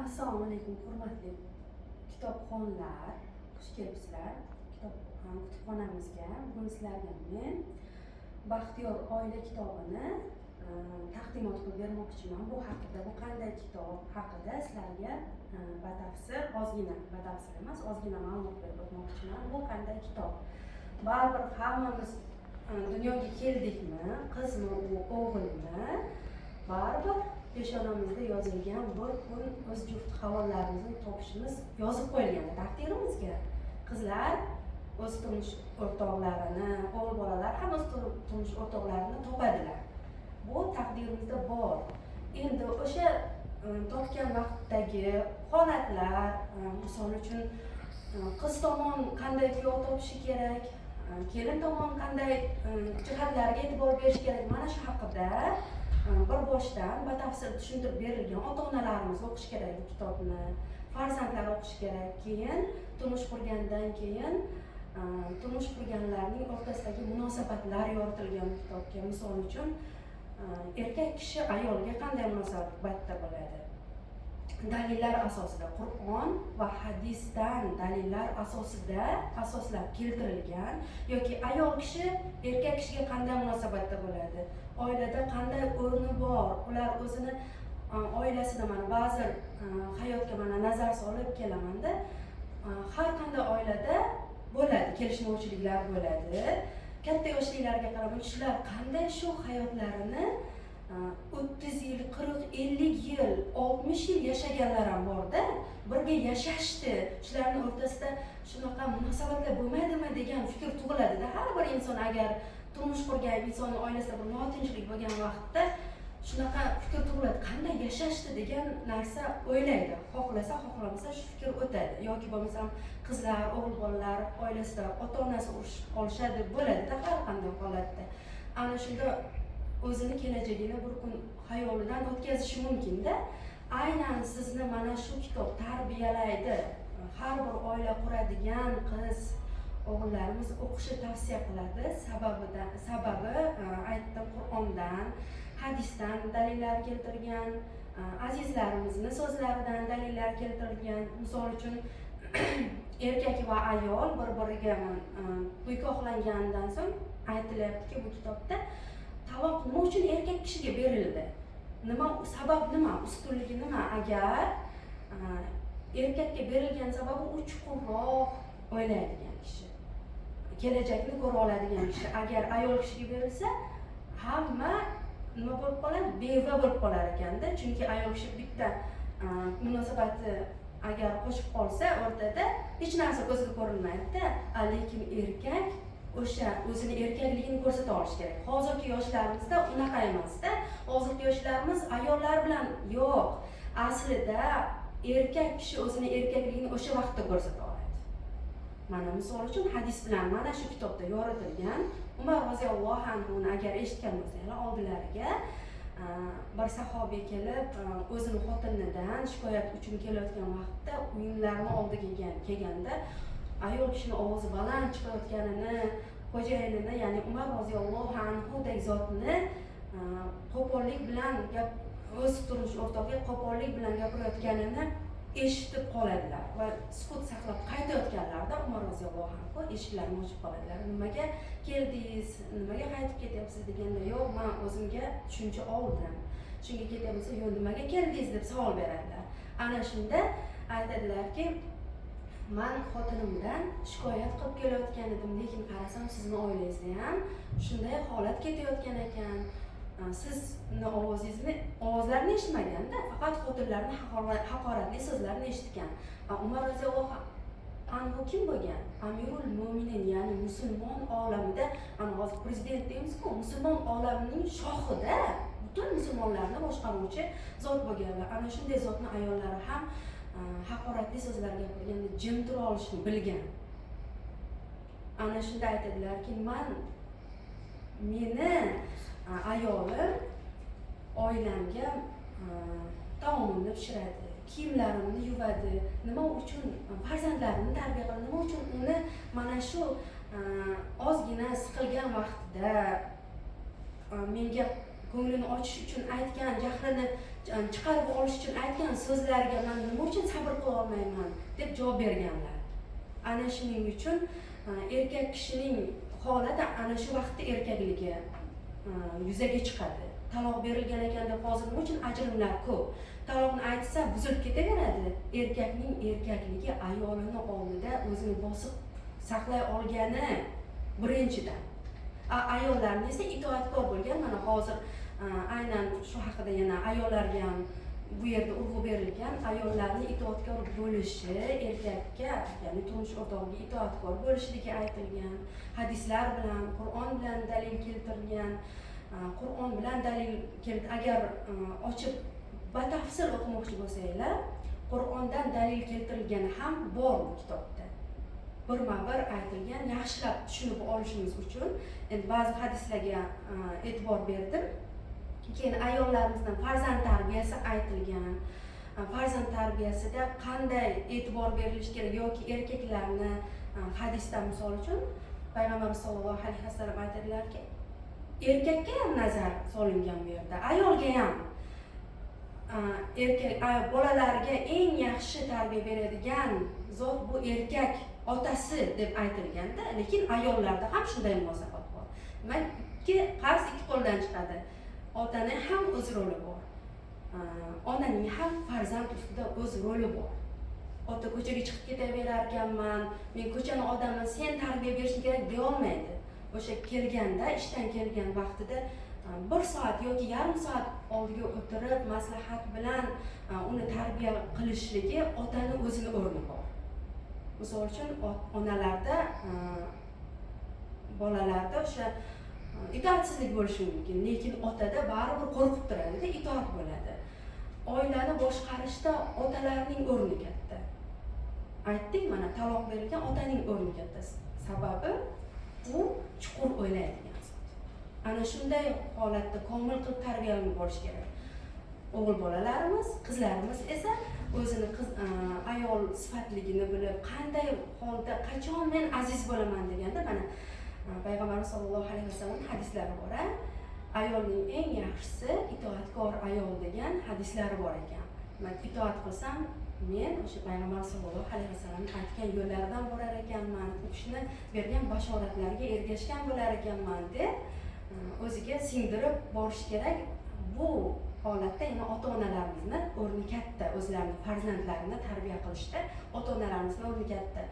Assalomu alaykum, hurmatli kitobxonlar. Xush kelibsizlar kitob kutubxonamizga. Bugun sizlarga men "Baxtiyor oila" kitobini taqdimot qilib bermoqchiman. Bu haqida, bu qanday kitob haqida sizlarga batafsil, ozgina, batafsil emas, ozgina ma'lumot berib o'tmoqchiman. Bu qanday kitob? Baribir hammamiz dunyoga keldikmi, qizmi u, o'g'ilmi, baribir peshonamizda yozilgan, bir kun o'z juft halollarimizni topishimiz yozib qo'yilgan taqdirimizga. Qizlar o'z turmush o'rtoqlarini, o'g'il bolalar ham o'z turmush o'rtoqlarini topadilar. Bu taqdirimizda bor. Endi o'sha topgan vaqtdagi holatlar, misol uchun, qiz tomon qanday kuyov topishi kerak, kelin tomon qanday jihatlarga e'tibor berish kerak, mana shu haqida bir boshdan batafsil tushuntirib berilgan. Ota onalarimiz o'qishi kerak bu kitobni, farzandlar o'qishi kerak. Keyin turmush qurgandan keyin turmush qurganlarning o'rtasidagi munosabatlar yoritilgan bu kitobga. Misol uchun, erkak kishi ayolga qanday munosabatda bo'ladi, dalillar asosida, Qur'on va hadisdan dalillar asosida asoslab keltirilgan, yoki ayol kishi erkak kishiga qanday munosabatda bo'ladi, oilada qanday o'rni bor, ular o'zini oilasida. Mana ba'zi hayotga mana nazar solib kelamanda, har qanday oilada bo'ladi kelishmovchiliklar, bo'ladi. Katta yoshlilarga qaramay, shular qanday shu hayotlarini 30 yil, 40, 50 yil, 60 yil yashaganlar ham borda, birga yashashdi. Shularni o'rtasida shunaqa munosabatlar bo'lmaydimi degan fikr tug'iladida har bir inson. Agar turmush qurgan insonni oilasida bir notinchlik bo'lgan vaqtda shunaqa fikr tug'iladi, qanday yashashdi degan narsa o'ylaydi. Xohlasa, xohlamasa shu fikr o'tadi. Yoki bo'lmasam qizlar, o'g'il bolalar oilasida ota onasi urushib qolishadi, bo'ladida har qanday holatda. Ana shunda o'zini kelajagini bir kun xayolidan o'tkazishi mumkinda. Aynan sizni mana shu kitob tarbiyalaydi. Har bir oila quradigan qiz o'g'illarimiz o'qishni tavsiya qiladi. Sababi, aytdim, Qur'ondan, hadisdan dalillar keltirgan, azizlarimizni so'zlaridan dalillar keltirilgan. Misol uchun, erkak va ayol bir biriga nikohlangandan so'ng aytilyaptiki bu kitobda, taloq nima uchun erkak kishiga berildi, nima sabab, nima ustunligi nima? Agar erkakka berilgan sababi, u chuqurroq o'ylaydigan kishi, kelajakni ko'ra oladigan kishi. Agar ayol kishiga berilsa, hamma nima bo'lib qoladi? Beva bo'lib qolar ekanda. Chunki ayol kishi bitta munosabati agar qo'shib qolsa, o'rtada hech narsa ko'zga ko'rinmaydida. Lekin erkak o'sha o'zini erkakligini ko'rsata olishi kerak. Hozirgi yoshlarimizda unaqa emasda. Hozirgi yoshlarimiz ayollar bilan yo'q. Aslida erkak kishi o'zini erkakligini o'sha vaqtda ko'rsata oladi. Mana misol uchun, hadis bilan mana shu kitobda yoritilgan. Umar roziyallohu anhuni agar eshitgan bo'lsanglar, oldilariga bir sahobiy kelib, o'zini xotinidan shikoyat uchun kelayotgan vaqtda uylarni oldiga kelganda ayol kishini ovozi baland chiqayotganini, xo'jayinini, ya'ni Umar roziyallohu anhudek zotni qo'pollik bilan gap, o'z turmush o'rtog'iga qo'pollik bilan gapirayotganini eshitib qoladilar va sukut saqlab qaytayotganlarida Umar roziyallohu anhu eshiklarni ochib qoladilar. "Nimaga keldingiz, nimaga qaytib ketyapsiz?" deganda, "Yo'q, man o'zimga tushuncha oldim, shunga ketyapman" desa, "Yo'q, nimaga keldingiz?" deb savol beradilar. Ana shunda aytadilarki, "Man xotinimdan shikoyat qilib kelayotgan edim, lekin qarasam, sizni oilangizda ham shunday holat ketayotgan ekan." Sizni ovozingizni, ovozlarini eshitmaganda, faqat xotinlarni haqoratli so'zlarini eshitgan. Umar roziyallohu anhu kim bo'lgan? Amirul mo'minin, ya'ni musulmon olamida, ana hozir prezident deymizku, musulmon olamining shohida, butun musulmonlarni boshqaruvchi zot bo'lganlar. Ana shunday zotni ayollari ham haqoratli so'zlar gapirganda jim tura olishni bilgan. Ana shunda aytadilarki, meni ayolim oilamga taomimni pishiradi, kiyimlarimni yuvadi, nima uchun farzandlarimni tarbiya qiladi, nima uchun uni mana shu ozgina siqilgan vaqtida menga ko'nglini ochish uchun aytgan jahlini chiqarib olish uchun aytgan so'zlariga man nima uchun sabr qila olmayman deb javob berganlar. Ana shuning uchun erkak kishining holati ana shu vaqtda erkakligi yuzaga chiqadi. Taloq berilgan ekan deb hozir nima uchun ajrimlar ko'p? Taloqni aytsa buzilib ketaveradi. Erkakning erkakligi ayolini oldida o'zini bosiq saqlay olgani birinchidan. Ayollarni esa itoatkor bo'lgan, mana hozir aynan shu haqida yana ayollarga ham bu yerda urg'u berilgan, ayollarni itoatkor bo'lishi, erkakka, ya'ni turmush o'rtog'iga itoatkor bo'lishligi aytilgan, hadislar bilan, Qur'on bilan dalil keltirilgan. Qur'on bilan dalil agar ochib batafsil o'qimoqchi bo'lsanglar, Qur'ondan dalil keltirilgani ham bor bu kitobda. Birma-bir aytilgan, yaxshilab tushunib olishimiz uchun. Endi ba'zi hadislarga e'tibor berdim. Keyin ayollarimizdan farzand tarbiyasi aytilgan. Farzand tarbiyasida qanday e'tibor berilishi kerak yoki erkaklarni hadisda misol uchun payg'ambar sollallohu alayhi vasallam aytadilarki, erkakka ham nazar solingan bu yerda, ayolga ham. Erkak bolalarga eng yaxshi tarbiya beradigan zot bu erkak otasi deb aytilganda, lekin ayollarda ham shunday munosabat bor. Demak, ikki qarz ikki qo'ldan chiqadi. Otaning ham o'z roli bor, onaning ham farzand ustida o'z roli bor. Ota ko'chaga chiqib ketaverar ekanman, men ko'chani odamman, sen tarbiya berishing kerak deyolmaydi. O'sha kelganda, ishdan kelgan vaqtida bir soat yoki yarim soat oldiga o'tirib maslahat bilan uni tarbiya qilishligi otani o'zini o'rni bor. Misol uchun, onalarda bolalarda o'sha itoatsizlik bo'lishi mumkin, lekin otada baribir qo'rqib turadida, itoat bo'ladi. Oilani boshqarishda otalarning o'rni katta. Aytdik, mana taloq berilgan otaning o'rni katta. Sababi u chuqur o'ylaydigan zot. Ana shunday holatda komil qilib tarbiyalanib borish kerak. O'g'il bolalarimiz, qizlarimiz esa o'zini qiz ayol sifatligini bilib, qanday holda, qachon men aziz bo'laman deganda, mana payg'ambarimiz sollallohu alayhi vasallam hadislari bor, ayolning eng yaxshisi itoatkor ayol degan hadislari bor ekan. Man itoat qilsam, men o'sha payg'ambar sollallohu alayhi vasallam aytgan yo'llaridan borar ekanman, u kishini bergan bashoratlariga ergashgan bo'lar ekanman deb o'ziga singdirib borish kerak. Bu holatda yana ota onalarimizni o'rni katta, o'zlarini farzandlarini tarbiya qilishda ota onalarimizni o'rni katta.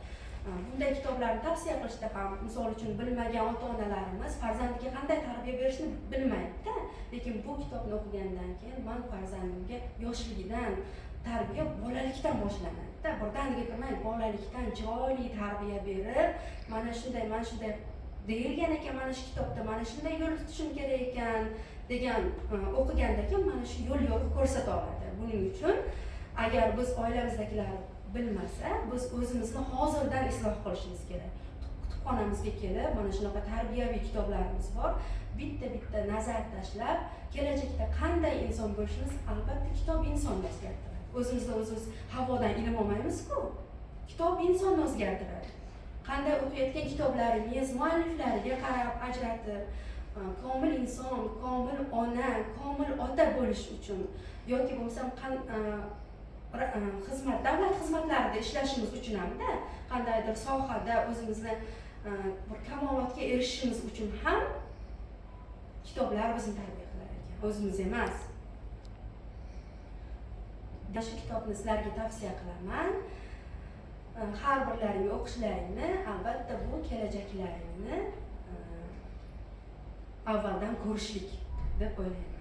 Bunday kitoblarni tavsiya qilishda ham, misol uchun, bilmagan ota onalarimiz farzandiga qanday tarbiya berishni bilmaydida, lekin bu kitobni o'qigandan keyin man farzandimga yoshligidan, tarbiya bolalikdan boshlanadida, birdaniga kirmay, bolalikdan chiroyli tarbiya berib, mana shunday, mana shunday deyilgan ekan, mana shu kitobda mana shunday yo'l tutishim kerak ekan degan o'qigandan keyin mana shu yo'l yo'riq ko'rsata oladi. Buning uchun agar biz oilamizdagilar bilmasa, biz o'zimizni hozirdan isloh qilishimiz kerak. Kutubxonamizga kelib, mana shunaqa tarbiyaviy kitoblarimiz bor, bitta bitta nazar tashlab, kelajakda qanday inson bo'lishimiz, albatta kitob insonni o'zgartiradi. O'zimizdan o'zimiz havodan ilm olmaymizku, kitob insonni o'zgartiradi. Qanday o'qiyotgan kitoblaringiz mualliflariga qarab ajratib, komil inson, komil ona, komil ota bo'lish uchun yoki bo'lmasam xizmat, davlat xizmatlarida ishlashimiz uchun hamda qandaydir sohada o'zimizni bir kamolotga erishishimiz uchun ham kitoblar bizni tarbiya qilar ekan, o'zimiz emas. Shu kitobni sizlarga tavsiya qilaman. Har birlaring o'qishlaringni, albatta bu kelajaklaringni avvaldan ko'rishlik deb o'ylayman.